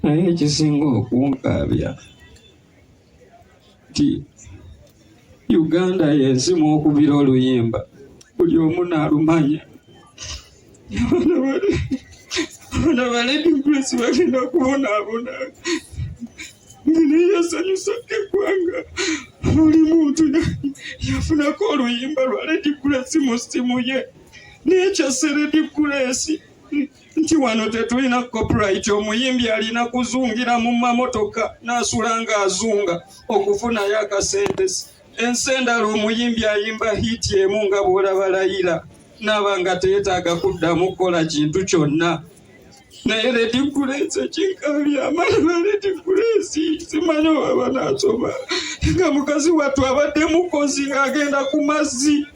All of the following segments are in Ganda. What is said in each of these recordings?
Naye ekisinga okunkaabya nti Uganda y'ensi mw'okubira oluyimba buli omu n'alumanya. Abaana ba Lady Grace bagenda kubonaabona nga naye yasanyusako eggwanga. Buli muntu yafunako oluyimba lwa Lady Grace mu ssimu ye. Naye kyasse Lady Grace nti wano tetulina copyright, omuyimbi alina kuzungira mu mamotoka n'asula ng'azunga okufunayo akasente. Ensi endala omuyimbi ayimba hiiti emu nga bw'olaba Layira n'aba nga teyeetaaga kuddamu kukola kintu kyonna. Naye Lady Grace ekinkaabya amala, Lady Grace simanyi oba banaasoma, nga mukazi wattu abadde mukozi ng'agenda ku mazzi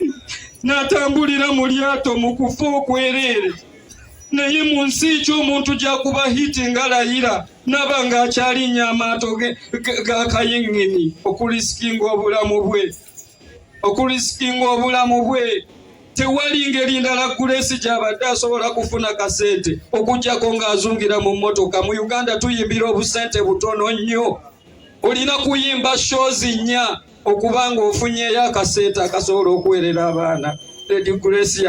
n'atambulira mu lyato mu kufa okwereere. Naye mu nsi ki omuntu gy'akuba hiiti nga Layira n'aba ng'akyalinnya amaato ga kayiŋŋini okulisikinga obulamu bwe, okulisikinga obulamu bwe. Tewali ngeri ndala Grace gy'abadde asobola kufuna kasente okuggyako ng'azungira mu mmotoka. Mu Uganda tuyimbira obusente butono nnyo, olina kuyimba shows nnya okuba ng'ofunyeeyo akasente akasobola okuweerera abaana. Lady Grace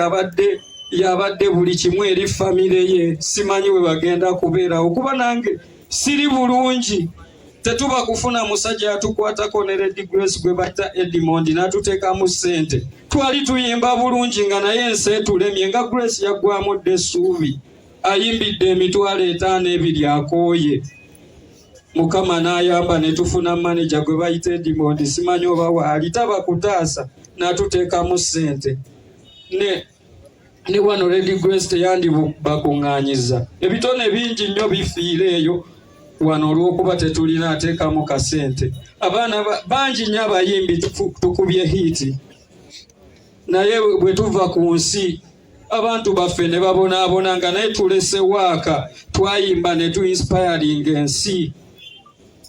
yabadde buli kimu eri famire ye, simanyi we bagenda kubeerawo kuba nange siri bulungi. Tetuba kufuna musajja yatukwatako ne Lady Grace gwe batta Edmond n'atuteekamu ssente. Twali tuyimba bulungi nga naye ensi etulemye, nga Grace yaggwamu dda essuubi, ayimbidde 520 akooye. Mukama n'ayamba ne tufuna maneja gwe bayita Edmond, simanyi oba waali, taba kutaasa, n'atuteekamu ssente. Ne wano Lady Grace teyandibakuŋŋaanyiza ebitone bingi nnyo bifiira eyo wano olw'okuba tetulina ateekamu kasente. Abaana bangi nnyo abayimbi tukubye hiiti, naye bwe tuva ku nsi abantu baffe ne babonaabona nga naye tulese waaka twayimba ne tu inspiring ensi.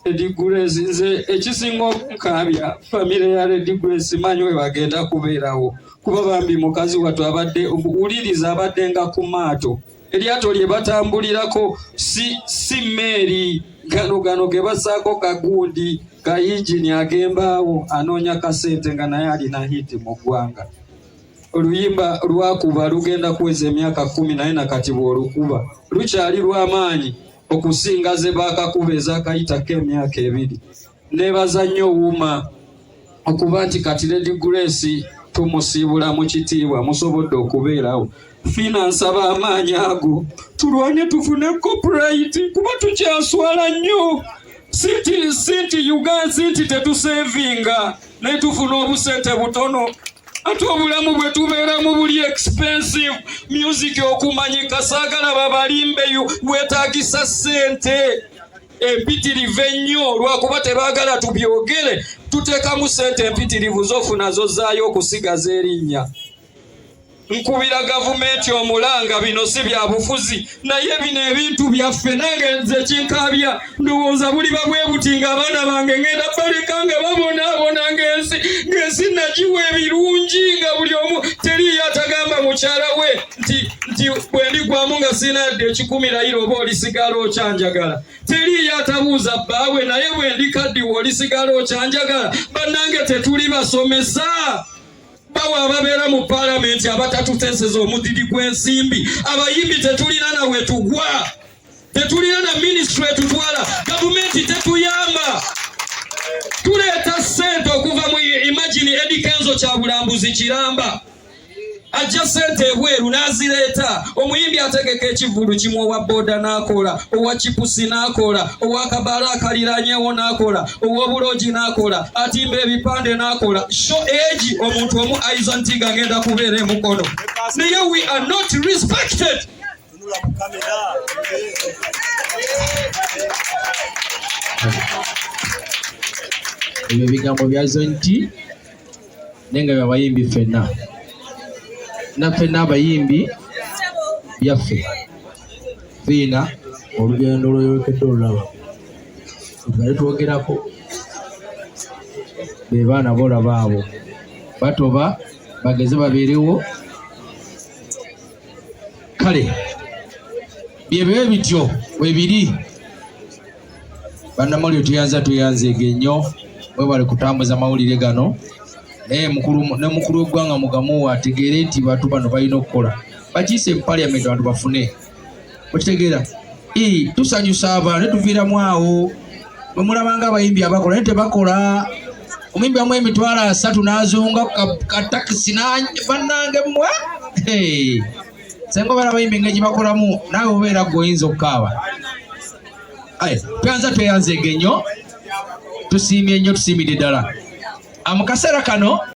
Lady Grace, nze ekisinga okunkaabya famire ya Lady Grace manyi we bagenda kubeerawo, kuba bambi mukazi wattu abadde wuliriza abadde nga ku maato, eryato lye batambulirako si mmeeri, gano gano ge basaako kagundi ka yingini ag'embaawo, anoonya kasente nga naye alina hiiti mu ggwanga. Oluyimba lwakuba lugenda kuweza emyaka 10, naye nakati bw'olukuba lukyali lw'amaanyi okusinga ze baakakuba ezakayitako emyaka 2. Neebaza nnyo Wuuma okuba nti kati Lady Grace tumusiibula mu kitiibwa, musobodde okubeerawo. Fiina, nsaba amaanyi ago tulwane tufune copyright kuba tukyaswala nnyo. Sinti Uganda, sinti tetusevinga, naye tufuna obusente butono ate obulamu bwe tubeeramu buli expensive. Music okumanyika, saagala babalimbeyo, weetaagisa ssente empitirivu ennyo. Lwakuba tebaagala tubyogere, tuteekamu ssente empitirivu zofuna zozaayo okusigaza erinnya. Nkubira gavumenti omulanga, bino si bya bufuzi, naye bino ebintu byaffe. Nange nze kinkaabya, ndowooza buliba bwe buti ng'abaana bange ngenda baleka nga babonaabona, ng'ensi nagiwa ebirungi, nga buli omu teriiyo atagamba mukyala we nti bwe ndigwamu nga sirina yadde ekikumi, Layira oba olisigala okyanjagala? Teriiyo atabuuza bbaawe, naye bwe ndikaddiwa olisigala okyanjagala? Bannange, tetuli basomesa bawa ababeera mu paalamenti abatatuteeseza omudidi gw'ensimbi. Abayimbi tetulina nawe tugwa, tetulina na minisitule etutwala, gavumenti tetuyamba. Tuleeta ssente okuva mu, imagine, Eddy Kenzo kyabulambuzi kiramba ajja ssente ebweru n'azireeta. Omuyimbi ategeka ekivvulu kimu, owa boda n'akola, owa chipusi n'akola, owa kabaala akaliranyewo n'akola, ow'obuloogi n'akola, atimba ebipande n'akola. Show egi omuntu omu Izon Tiga ngenda kubeera emukono, naye we are not respected. Tunula ku kamera. Ebyo bigambo bya Zonti, naye nga byabayimbi ffenna, naffenna abayimbi byaffe. Fiina, olugendo lweyolekedde olulaba, tubale twogerako be baana bolaba abo batoba bageze babeerewo. Kale byebyo bityo webiri. Bannamawulire tuyanza tuyanzeege nnyo, mwebale kutambuza mawulire gano. Naye mukulu ne mukulu w'eggwanga mugamuwa ategeere nti bantu bano balina okukola, bakiise mu parliament abantu bafune. Okitegeera? Tusanyusa abantu ne tuviiramu awo. Bwe mulabanga abayimbi abakola naye tebakola. Omuyimbi amu 300,000 n'azunga ka takisi bannange mmwe. Hey. Senga obeera abayimbi engeri gye bakolamu naawe obeera ggwe oyinza okukaaba. Aye, tweyanza tweyanzeege nnyo, tusiimye nnyo, tusiimidde ddala. Mu kaseera kano.